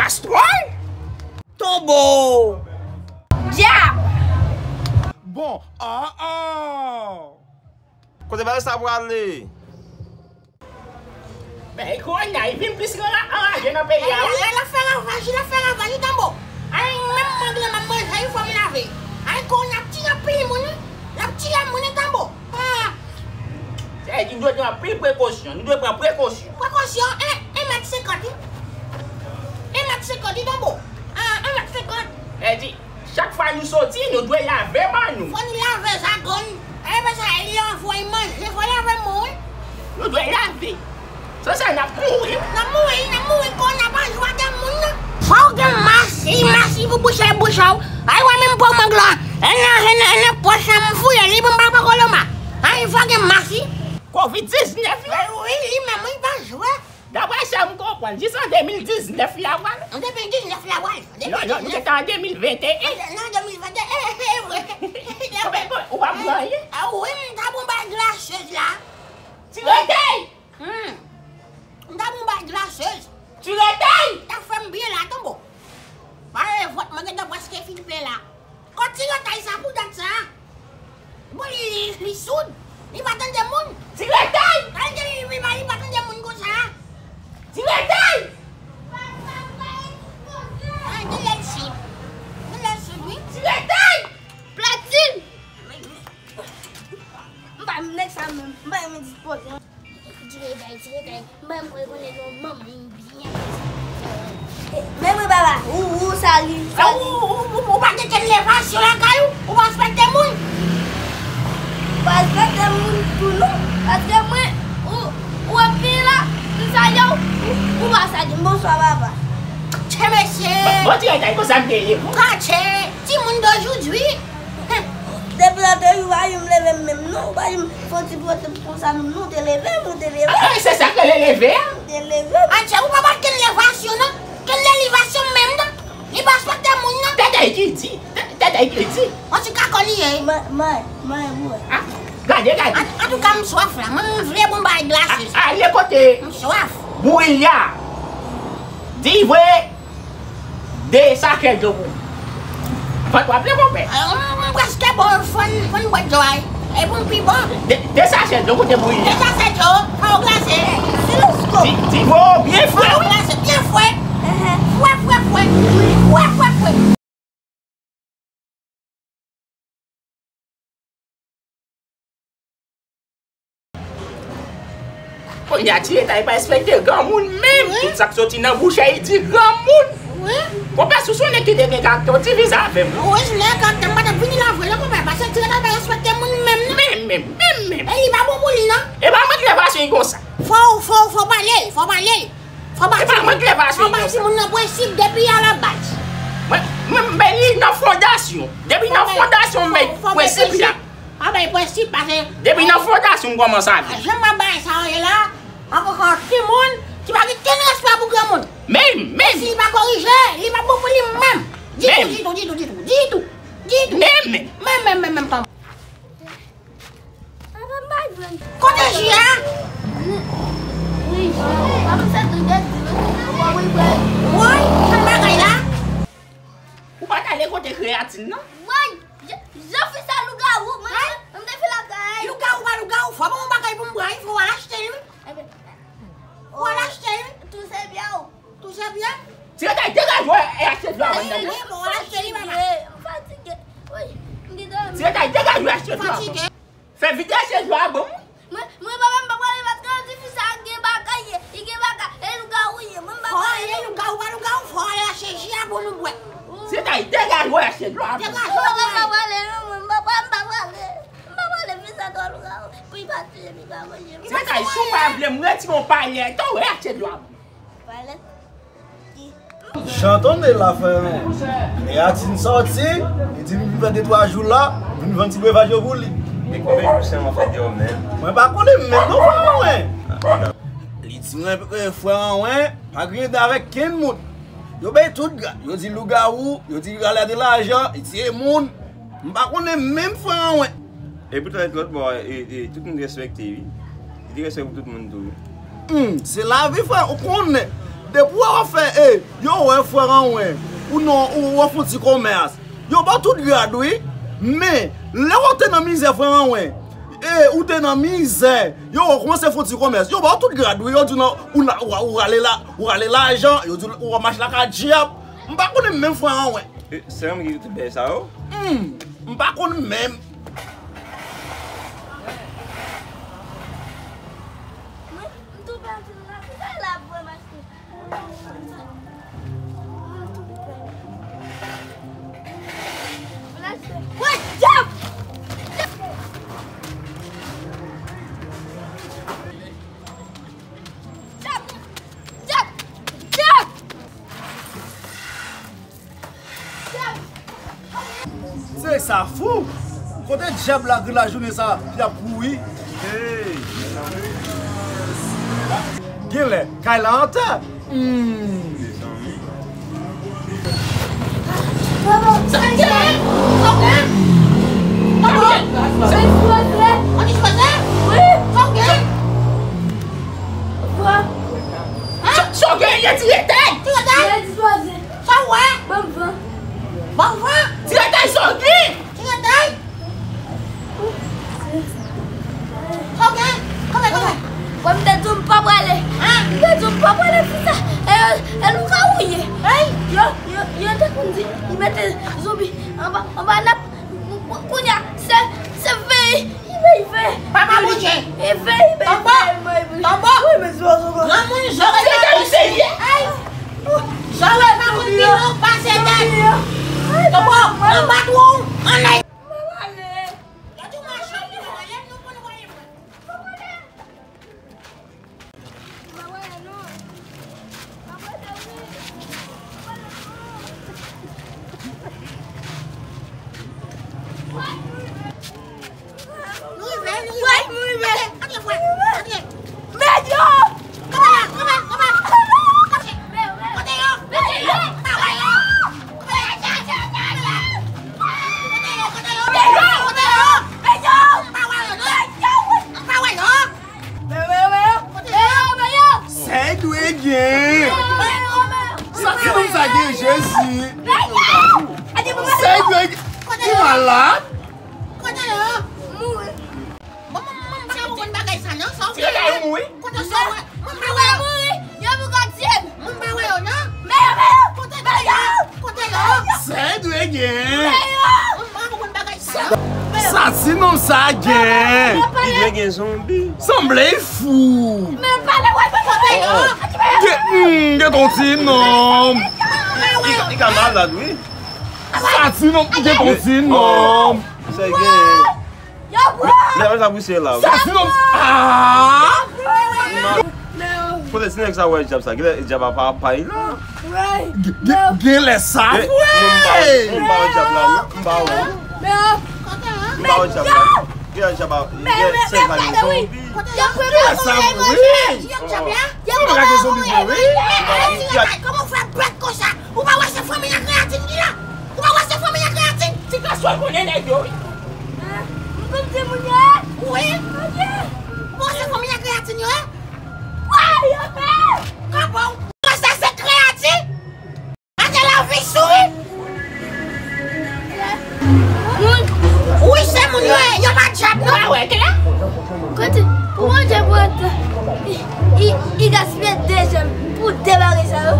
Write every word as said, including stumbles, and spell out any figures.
Astwòl? Tonbo! Dyab! Bon, ah, ah! Kote bagay sa prale? Ben, e kowona, li vin plis anra-, anraje nan peyi a, wi. L ap fè ravaj, l ap fè ravaj, wi, Tanbo. Ay, menm mang lan m ap manje, wi, fò m lave. Ay, kowona ap tiye anpil moun, wi. L ap tiye moun, wi, Tanbo. Ah. Sa vle di, nou dwe pran anpil prekosyon. Nou dwe pran prekosyon. Prekosyon, en, en mèt senkant, wi. En mèt senkant, wi, Tanbo. Ah, en mèt senkant. Sa vle di, chak fwa nou soti, nou dwe lave men nou. Fò nou lave zagon. E pa sa, lè w voye manje, fò lave men w, wi. Nou dwe lave. San sa, n ap mouri. N ap mouri, n ap mouri, kowona pa jwe ak moun, non. Fò w gen masi, masi pou bouche bouch ou. Ay, wè menm pou mang lan. E nan, e nan, e nan pòch la, m fouye li pou m pa pran koloma. Ay, fò w gen masi. Kovid diznèf la. Wi, wi, li menm, wi, pa jwe. Daprè sa m konprann, jis an de mil diznèf li ap pral. An de mil diznèf li ap pral. Non, non, nou te an de mil venteyen. An de, non, de mil venteyen, e, e, e, vre. Ou pa pran anyen? A, wi, m ta bon bay glasez la. Ti retèy! Hmm. M ta bon bay glasez. Ti retèy! Ta fè m byen la, Tanbo. Pare vòt, mwen gentan prèske fin plen la. Kot ti retèy sa pou dat sa? Bon, li, li, li soud. Li pa tande moun. Ti retèy! Tande li, li pa, li pa tande moun konsa. Ti retèy! Tande lè l soud. Tande lè l soud, wi. Ti retèy! Platin! M pa renmen nèg sa menm. M pa renmen dispoze. Ti retèy, ti retèy. M pa renmen kwè konnen non manman m byen. Men mwen papa, ou, ou sali, sali. Ou, ou, ou, ou pa gen kel levasyon lakay ou, ou pa respekte moun. Ou pa respekte moun tou non, paske mwen, ou, ou ap vini la, m salye w, ou, ou pa salye m. Bonswa papa. Tchè mesye. Bon, bon, ti retèy, konsa m te ye. Ou ka tchè, timoun dojou dwi. Depi lòt jou, ou pa janm leve m menm non, ou pa janm fè yon ti pwote m konsa menm non, ou te leve m, ou te leve m. Ah, se sa k rele leve a? Ou te leve m. Atchè, ou pa bat kel levasyon non, kel levasyon menm non, li pa respekte moun non. Tèt a ki di, tèt a ki di. Yon ti kakò li ye. May, may, may, bwè. Ah, gade, gade. An, antouka, m swaf la, mwen m vle bon bagay glase. Ah, ale kote. M swaf. Bouri a. Di vre. De sachè dlo pou ou. Fò w ap le konpè. Ah, m, m prèske bon, fò n, fò n bwè dlo a, wi. E pou m pi bon. De, de sachè dlo, kote bouyi a? De sachè dlo, fò w glase. Di, di, o, byen fre. Fò w glase, byen fre. Fre, fre, fre. Fre, fre, fre. Kounye a, ti retay pa respekte granmoun menm. Wi. Tout sa k soti nan bouch li, di granmoun. Wi. Konpè, si w se yon nèg ki te gen karaktè, w divize avè m. Wi, si w te gen karaktè, m pa t ap vini la vre, non, konpè, paske ti retay pa respekte moun menm, non. Menm, menm, menm, menm. E li pa bon pou li, non. E pa mank levasyon li konsa. Fò, fò, fò pale l, fò pale l. Fò ba timoun, fò ba timoun nan prensip depi a la baz. Mwen, mwen, mwen li nan fondasyon. Depi nan fondasyon, mwen bay prensip la. Fò bay prensip, paske depi nan fondasyon, m kòmanse avè l. Jan m ap bay sa yo ye la, an konsa yon timoun ki pa gen kenn respè pou granmoun. Menm, menm. E si li pa korije, li pa bon pou li menm. Ditou, ditou, ditou, ditou, ditou, ditou. Menm, menm. Menm, menm, menm, menm, menm. Kote ji a? Wi, ji a. Papa, sa tou de di, wi. Woy, jan bagay la. Ou pa t ale kote kreyatin nan? Woy, jan, jan fi sa lougawou, mwen, mwen te fè lakay. Lougawou pa lougawou, fò ban m yon bagay pou m bwè, fò w al achte l, wi. Ou al achte l, wi. Tou se byen ou. Touche byen. Ti retay, degaje w e achte dlo a ban m nan. Wi, bon, achte li, papa. M fatige. Wi, m gen dòmi. Ti retay, degaje w e achte dlo a ban m. Fatige. Fè vit e achte dlo a ban m. Mwen, mwen, papa, m pa prale paske yon ti fi sa gen bagay ye. Li gen bagay, e lougawou ye. Mwen, m pa prale. Fò ale lougawou, pa lougawou, fò ale achte ji a pou nou bwè. Ti retay, degaje w e achte dlo a ban m. Degaje w. Mwen, m pa prale non, mwen, m pa prale, m pa prale. M pa prale, fi sa twò lougawou. Pou li pa touye m, li pa manje m. Ti retay, si w pa vle m retire yon palèt, ou e achte dlo a ban m. Jan tande la, frè mwen. Kreyatin sòti, li di li vin fè de twa jou la, vin vann ti brevaj yo pou li. E konbyen jou sèlman fè deyò menm? Mwen pa konnen menm non, frè mwen. Li di mwen, e, frè mwen, pa griyen dan avèk kenn moun. Yo bay tout grad. Yo di lougawou, yo di li rale de lajan, li tiye moun. M pa konnen menm, frè mwen. E poutan, lòt bò, e, e, tout moun respekte, wi. Li te respè pou tout moun tou, wi. Hmm, se lavi, frè, ou konnen. Depi w ap fè, e, yo wè frè Ranwen, ou non, ou ap fè yon ti komès. Yo ba w tout grad, wi. Men, lè w te nan mizè, frè Ranwen, e, ou te nan mizè, yo wè w kòmanse fè yon ti komès. Yo ba w tout grad, wi. Yo di w nan, ou, la- ou, ou rale la, ou rale lajan, yo di w ou ap mache lakay dyab. M pa konnen menm frè Ranwen. E, se yon ki tout bèl sa yo? Hmm, m pa konn menm. Se sa fou! Kote dyab la gen lajounen sa, y ap kouri? Hey, mezanmi. Genlè, kay la antre. Hmm. Mezanmi. Sa k gen? Sa k gen? Sa k gen? Sa k gen? Wi. Sa k gen? Sa k gen? Ye tire tèt. Tire tèt. Sa w wè? Ban m van. Ban m van. Tire tèt, Sògi. Tire tèt. Sa w gen? Kanpe, kanpe. Bon, m te di w m pa prale. Hein? M te di w m pa prale, fisa. E, e nou ka wouye. Hey! Yo, yo, yo te konn di, li mete zonbi anba, anba nap. Kounye a, se, se veye. Ive, ive. Papa Bondye. Ive, ive. Tonbo. Tonbo. Wi, men zwazo. Granmoun, zòrèy pa konn pile. Zòrèy pa konn pile, ou pase tèt. Tonbo, anba twou, anlè. Yo di w machann li, nou konn wè. Nou rive, nou rive. Nou rive. Antre, antre, frè. Antre. Mèt yo! Kanpe la, kanpe, kanpe. Kote yo? Kote yo? M pa wè yo. Kote yo? Kote yo? Kote yo? Kote yo? M pa wè yo, non. M pa wè yo. Sa dwe gen. Sa ti nonm sa gen, Jezi. Sa dwe gen. Li malad. Kote yo? Mouri. Bon, bon, bon, m pa konprann bagay sa, non. Sa w fè? Ti granmoun mouri. Kote sa w wè? Mwen pa wè yo. Mouri. Yo pou gad zye m. Mwen pa wè yo, non. Men yo, men yo. Kote, kote yo? Kote yo? Sa dwe gen. Men yo. Mwen pa konprann bagay sa, non. Sa ti nonm sa gen. Li dwe gen zonbi. Sanble fou. Men pale wè kote yo. Gen, hmm, gen ton ti nonm. Li, li ka malad, wi. Sa ti nonm, gen ton ti nonm. Sa gen. Yo, bro! Lè sa pou se la. Sa ti nonm. Ah! Kote ti nèg sa wè dyab sa? Genlè dyab a pa pay la. Gen, gen lè sa vre. Mwen pa wè dyab la, non. Mwen pa wè. Mwen pa wè dyab la. Genlè dyab a, genlè sèl pa gen zonbi. Genlè sa vre. Dyab la gen zonbi vre, wi. Kòman w fè bèt konsa? Ou pa wè se fanmi an kreyatin ki la? Ou pa wè se fanmi an kreyatin? Ti Gason konnen nèg yo, wi. M konn di moun yo, wi. Wi. Ou pa wè se fanmi an kreyatin yo, wi. Wè, yo fè. Kabaw. Sa se kreyatin. Gade lavi souri. Moun. Wi, se moun yo ye, yo pa dyab, non. Ou pa wè klè? Kote, pou Bondye pran tan, li, li, li gaspiye de je m pou de bagay sa yo.